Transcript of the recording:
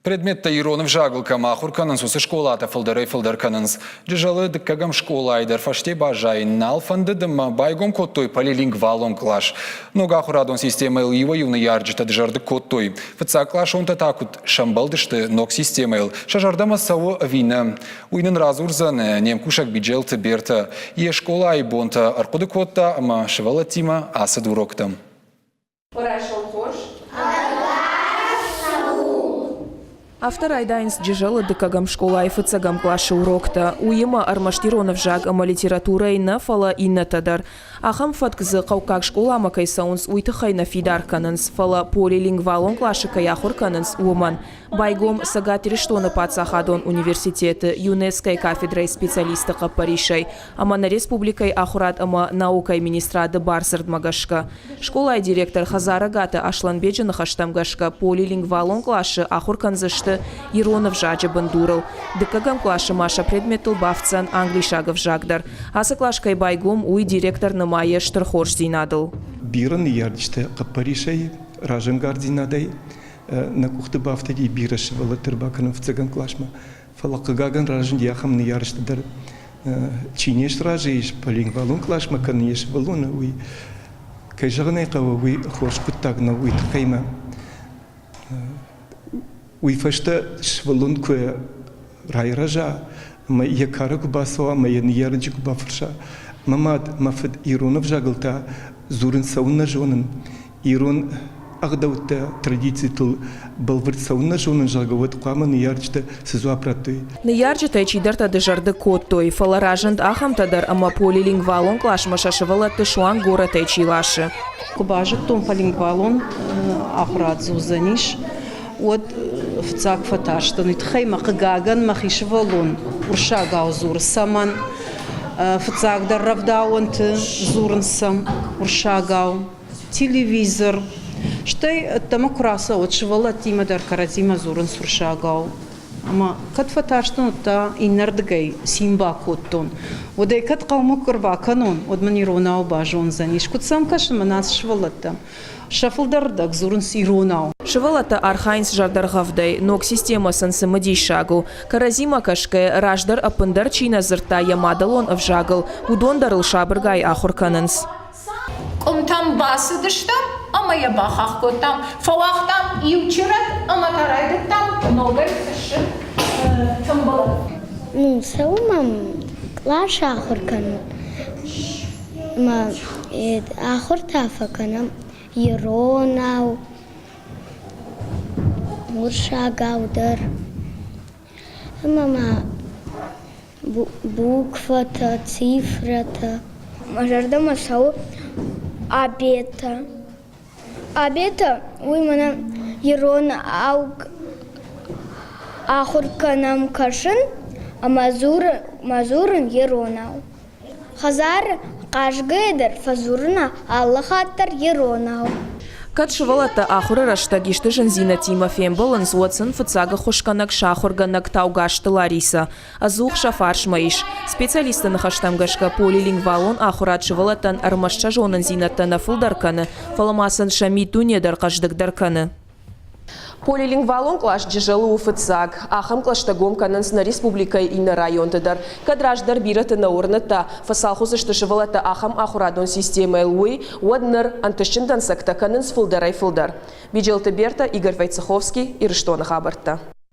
Предметтӕ ирон ӕвзагыл кӕм ахуыр кӕнынц, уыцы скъолатӕ фылдӕрӕй-фылдӕр кӕнынц. Джызӕлы дыккӕгӕм скъолайы дӕр фӕсте баззайын нал фӕндыд ӕмӕ байгом кодтой полилингвалон кълас. Ног ахуырадон системӕйыл иуӕй-иу ныййарджытӕ дызӕрдыг кодтой. Фыццагкъласонтӕ та куыд сӕмбӕлдысты ног системӕйыл, сӕ зӕрдӕмӕ цӕуы ӕви нӕ, уый нын радзурдзӕн не мкусӕг Биджелты Бертӕ. Йе скъолайы бонтӕ ӕрхъуыды кодта ӕмӕ сывӕллӕттимӕ ацыд уроктӕм. Райсом хорз. Афтӕ райдайынц Джызӕлы дыккӕгӕм скъолайы фыццӕгӕм къласы уроктӕ. Уыимӕ ӕрмӕст ирон ӕвзаг ӕмӕ литературӕйы нӕ, фӕлӕ иннӕтӕ дӕр. Ахӕм фӕтк дзы хъӕуккаг скъоламӕ кӕй цӕуынц, уый тыххӕй нӕ фидар кӕнынц, фӕлӕ полилингвалон къласы кӕй ахуыр кӕнынц, уымӕн. Байгом Цӕгат Ирыстоны паддзахадон университеты ЮНЕСКО-йы кафедрӕйы специалистты хъӕппӕрисӕй ӕмӕ нӕ республикӕйы ахуырад ӕмӕ наукӕйы министрады бардзырдмӕ гӕсгӕ. Скъолайы директор Хӕдзарӕгаты Аслӕнбеджы ныхӕстӕм гӕсгӕ полилингвалон къласы ахуыр кӕндзысты ирон ӕвзаджы бындурыл. Дыккӕгӕм къласы ма сӕ предметтыл бафтдзӕн англисаг ӕвзаг дӕр. Ацы кълас кӕй байгом, уый директор нымайы стыр хорздзинадыл. Бирӕ ныййарджытӕ хъӕппӕрисӕй, разӕнгарддзинадӕй нӕ къухты бафтыди бирӕ сывӕллӕтты ӕрбакӕнын фыццӕгӕм къласмӕ. Фӕлӕ хъыгагӕн разынди ахӕм ныййарджытӕ дӕр, чи не сразы ис полингвалон къласмӕ кӕнын йӕ сывӕллоны, уый, кӕй зӕгъын ӕй хъӕуы, уый хорз хъуыддаг нӕу, уый тыххӕй мӕ уый фӕстӕ сывӕллон куы райрӕза ӕмӕ йӕ кары куы бацӕуа ӕмӕ йӕ ныййарӕджы куы бафӕрса, мӕ мад, мӕ фыд ирон ӕвзагыл та дзурын цӕуылнӕ зонын, ирон ӕгъдӕуттӕ, традицитыл бӕлвырд цӕуылнӕ зонын, зӕгъгӕ, уӕд хъуамӕ ныййарджытӕ цы дзуапп радтой. Ныййарджытӕй чидӕртӕ дызӕрдыг кодтой, фӕлӕ разынд ахӕмтӕ дӕр, ӕмӕ полилингвалон къласмӕ сӕ сывӕллӕтты суанг горӕтӕй чи ласы. Куы базыдтон полингвалон ахуырад дзы уыдзӕнис, уӕд фыццаг фӕтарстӕн. Уый тыххӕй мӕ хъыгагӕн мӕхи сывӕллон уырыссагау дзуры. Цӕмӕн? Фыццагдӕр рӕвдауӕнты дзурынц сӕм уырыссагау. Телевизор, стӕй ӕддӕмӕ куы рацӕуӕд, сывӕллӕттимӕ дӕр кӕрӕдзимӕ дзурынц уырыссагау. Ӕмӕ кӕд фӕтарстӕн, уӕд та иннӕрдыгӕй цин бакодтон. Уӕд ӕй кӕд хъӕумӕ куы ӕрбакӕнон, уӕд мын иронау базондзӕнис. Куыд сӕм кӕсын мӕнӕ ацы сывӕллӕттӕм? Сӕ фылдӕр рдӕг дзурынц иронау. Сывӕллӕттӕ архайынц зӕрдӕргъӕвдӕй, ног системӕ сын цымыдисаг у. Кӕрӕдзимӕ кӕсгӕ, раздӕр ӕппындӕр чи нӕ дзырдта йӕ мадӕлон ӕвзагыл, уыдон дӕр ыл сабыргай ахуыр кӕнынц. Къуымтӕм бацыдыстӕм ӕмӕ йӕ бахахх кодтам. Фӕуагътам иу чырӕг ӕмӕ та райдыдтам ногӕй фыссын тымбыл. Ну, цӕуы мӕм къласы ахуыр кӕнын. Ӕмӕ ахуыр та фӕкӕнӕм иронау, уырыссагау дӕр. Ӕмӕ ма буквӕтӕ, цифрӕтӕ. Мӕ зӕрдӕмӕ цӕуы абетӕ. Абетӕ уый мӕнӕ ирон ахуыр кӕнӕм кӕсын ӕмӕ дзурын иронау. Хӕдзары хъазгӕйӕ дӕр фӕдзурын алы хатт дӕр иронау. Кӕд сывӕллӕттӕ ахуыры рӕстӕг исты зындзинӕдтимӕ фембӕлынц, уӕд сын фыццаг ӕххуысгӕнӕг сӕ ахуыргӕнӕг Таугазты Ларисӕ ӕдзух сӕ фарсмӕ ис. Специалистты ныхӕстӕм гӕсгӕ полилингвалон ахуырад сывӕллӕттӕн ӕрмӕст сӕ зонындзинӕдтӕ нӕ фылдӕр кӕны, фӕлӕ ма сын сӕ миддуне дӕр хъӕздыгдӕр кӕны. Полилингвалон кълас Джызӕлы у фыццаг. Ахӕм кълӕстӕ гом кӕнынц нӕ республикӕйы иннӕ районты дӕр. Кӕд раздӕр бирӕты нӕ уырныдта, фӕцалх уыдзысты сывӕллӕттӕ ахӕм ахуырадон системӕйыл, уый, уӕд ныр ӕнтыстджын дӕнцӕгтӕ кӕнынц фылдӕрӕй-фылдӕр. Биджелты Бертӕ, Игорь Войцеховский, Ирыстоны хабӕрттӕ.